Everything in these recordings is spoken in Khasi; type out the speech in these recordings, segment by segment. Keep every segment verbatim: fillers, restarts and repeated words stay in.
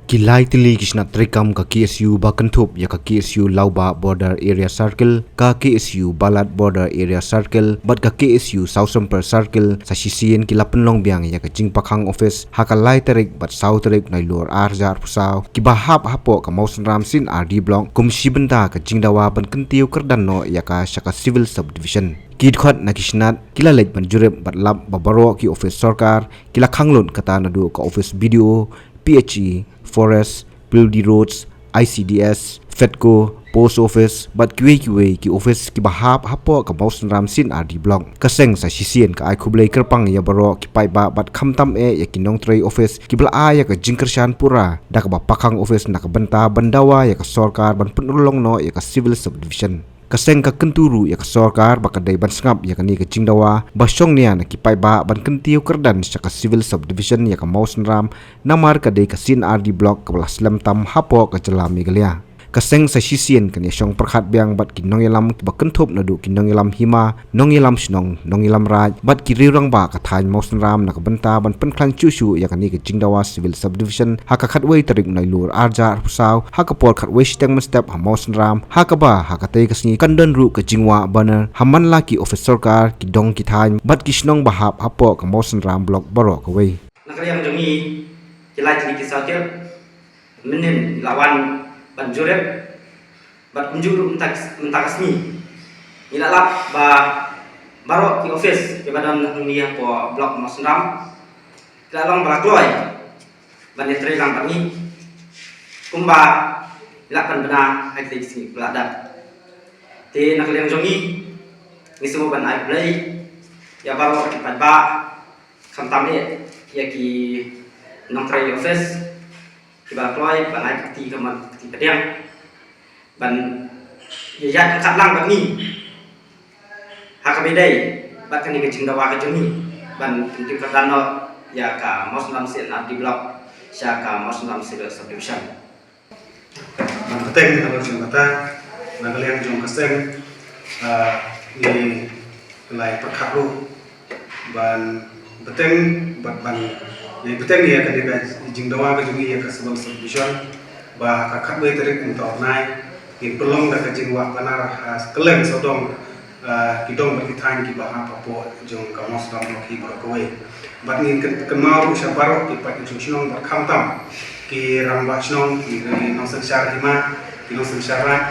Ki lai tylli ki shnat treikam ka K S U ba kynthup ïa ka K S U Lawbah Border Area Circle, ka K S U Balat Border Area Circle, bad ka K S U Sawsremper Circle, sa shisien ki la pynlong biang ïa ka jingpakhang office, ha ka lai tarik bad saw tarik Nailur ar hajar arphew saw, kiba hap hapoh ka Mawsynram C and R D Block, kum shi bynta ka jingdawa ban kyntiew kyrdan noh ïa ka sha ka Civil Subdivision. Ki dkhot na ki shnat, ki la leit ban jurip bad lap ba baroh ki office sorkar, ki la khang lut kata naduh ka office B D O, P H E, Forest, Building Roads, I C D S, FEDCO, Post Office, bad kiwei kiwei ki office kiba hap hapoh ka Mawsynram C and R D Block. Ka seng sa shisien ka ai khublei kyrpang ïa baroh ki paidbah bad khamtam eh ïa ki nongtrei office kiba la ai ïa ka jingkyrshan pura da kaba pakhang office na ka bynta ban dawa ïa ka sorkar ban pynurlong noh ïa ka Civil Subdivision. Ka seng ka kyntu ruh ïa ka sorkar ba ka dei ban sngap ïa kane ka jingdawa ba shong nia na ki paidbah ban kyntiew kyrdan sha ka Civil Subdivision ïa ka Mawsynram, namar ka dei ka C and R D Block kaba la slem tam hapoh ka jylla Meghalaya. Ka seng sa shisien kan ïa shong pyrkhat biang bad ki nongïalam kiba kynthup naduh ki nongïalam hima, nongïalam shnong, nongïalam raid, bad ki riew rangbah ka thaiñ Mawsynram na ka bynta ban pynkhlaiñ shuh shuh ïa kane ka jingdawa Civil Subdivision ha ka khatwei tarik Nailur ar hajar arphew saw, ha ka por khatwei shiteng mynstep ha Mawsynram, ha kaba ha katei ka sngi kan don ruh ka jingwah banner ha man la ki office sorkar, ki dong ki thaiñ, bad ki shnong ba hap hapoh ka Mawsynram Block baroh kawei. Na ka liang jong ngi, ki lai tylli ki saw tylli, mynhynnin ngi la wan ban jurip, bad kumjuh ruh mynta, mynta ka sngi ngi la lap ba baroh ki office kiba don hangne hapoh Block Mawsynram ki la long ba la kloi ban ïatrei lang bad ngi kumba ngi la pynbna ha kitei ki sngi ba la dep. Te na ka liang jong ngi, ngi sngewbha ban ai khublei ïa baroh ki paidbah, khamtam eh ïa ki nongtrei office kiba kloi ban ai ka kti kamon ka kti kadiang ban ïa ïaid ryngkat lang bad ngi ha kaba ïadei bad kane ka jingdawa ka jong ngi ban kyntiew kyrdan noh ïa ka Mawsynram C and R D Block sha ka Mawsynram Civil Subdivision. Ban bteng halor jong kata, na ka liang jong ka seng, ah, ngi la ïa pyrkhat ruh ban bteng, ban, ban ïa bteng ïa kane ka jingdawa ka jong ngi ïa ka Civil Subdivision, ba ka khatwei tarik mynta u bnai ngin pynlong da ka jingwah banner ha kylleng sawdong, ah, ki dong bad ki thaiñ kiba hap hapoh jong ka Mawsynram Block hi baroh kawei. Bad ngin kyn-, kynmaw ruh sha baroh ki paid nongshong shnong bad khamtam ki rangbah shnong, ki nongsynshar hima, ki nongsynshar raid,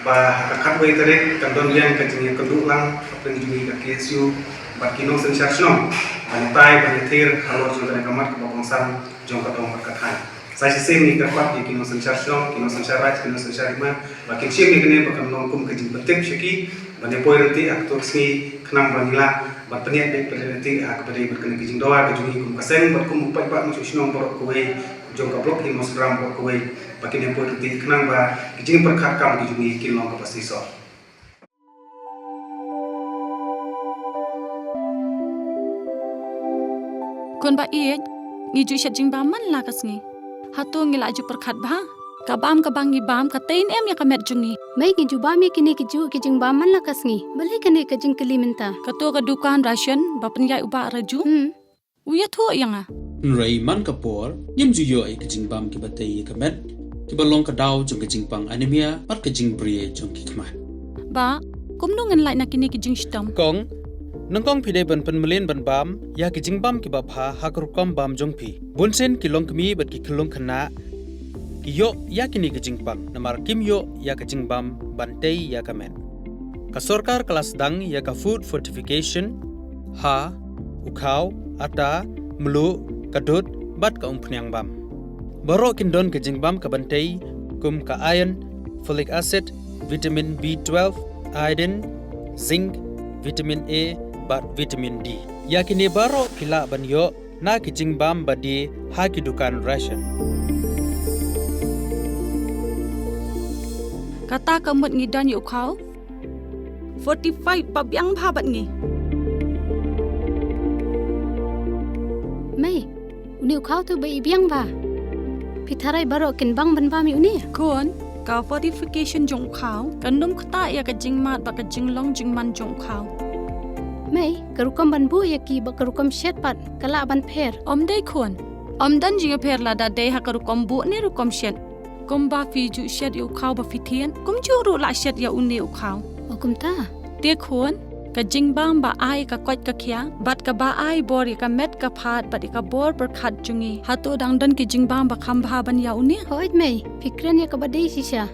ba ha ka khatwei tarik kan don biang ka jingïakynduh lang hapdeng jong ngi ka K S U bad ki nongsynshar shnong ban ïatai ban ïathir halor jong kane ka mat kaba kongsan jong ka dong bad ka thaiñ. Sa shisien ngi kyrpad ïa ki nongsynshar shnong, ki nongsynshar raid, ki nongsynshar hima, ba kin shim ïa kane ba kan long kum ka jingpyntip sha ki ban ïa poi ryntih ha kato ka sngi khnang ba ngi lah ban pynïaid beit pynïaid ryntih ha kaba dei bad kane ka jingdawa ka jong ngi kum ka seng bad kum u paidbah nongshong shnong baroh kawei jong ka Block hi Mawsynram baroh kawei, ba kin ïa poi ryntih khnang ba ki jingpyrkhat kam ki jong ngi kin long kaba shisha. Khun ba ïeit, ngi ju shet jingbam man la ka sngi. Hato ngi la ju pyrkhat bha? Ka bam kaba ngi bam ka tei ne em ïa ka met jong ngi? Mei, ngi ju bam ïa kine kijuh ki jingbam man la ka sngi. Balei kane ka jingkylli mynta? Kato ka dukan ration ba pynïaid u Bah Raju. Hmm. U ïathuh ïa nga. Hynrei man ka por, ngim ju ïoh ïa ki jingbam kiba tei ïa ka met, kiba long ka daw jong ka jingpang anemia, bad ka jingbriew jong ki khmat. Bah, kumno ngin lait na kine ki jingshitom? Kong, nyngkong phi dei ban pynmlien ban bam ïa ki jingbam kiba bha ha ka rukom bam jong phi. Bunsien ki longkmie bad ki khyllung khynnah ki ïoh ïa kine ki jingpang, namar kim ïoh ïa ka jingbam ban tei ïa ka met. Ka sorkar ka la sdang ïa ka food fortification ha u khaw, ata, mluh, ka dud, bad ka umphniang bam. Baroh kin don ka jingbam kaban tei, kum ka iron, folic acid, vitamin B twelve, iodine, zinc, vitamin A, bad vitamin D. Ïa kine baroh phi lah ban ïoh na ki jingbam ba die ha ki dukan ration. Kata ka mut ngi don ïa u khaw fortified ba biang bha bad ngi. Mei, une u khaw te ba i biang bha. Phi tharai baroh kin bang ban bam ïa une? Khun, ka fortification jong u khaw kan ym ktah ïa ka jingmad bad ka jinglong jingman jong u khaw. Mei, ka rukom ban buh ïa ki bad ka rukom shet pat ka lah ban pher. Ym dei khun. Ym don jingïapher lada dei ha ka rukom buh ne rukom shet. Kumba phi ju shet ïa u khaw ba phi thied, kumjuh ruh lah shet ïa une u khaw. O kumta. Te khun, ka jingbam ba ai ka koit ka khiah, bad kaba ai bor ïa ka met ka phad, bad ïa ka bor pyrkhat jong ngi. Hato dang don ki jingbam ba kham bha ban ïa une? Hooid mei, phi kren ïa kaba dei shisha.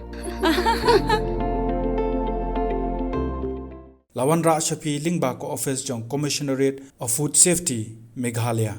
La wanrah sha phi lyngba ka office jong Commissionerate of Food Safety, Meghalaya.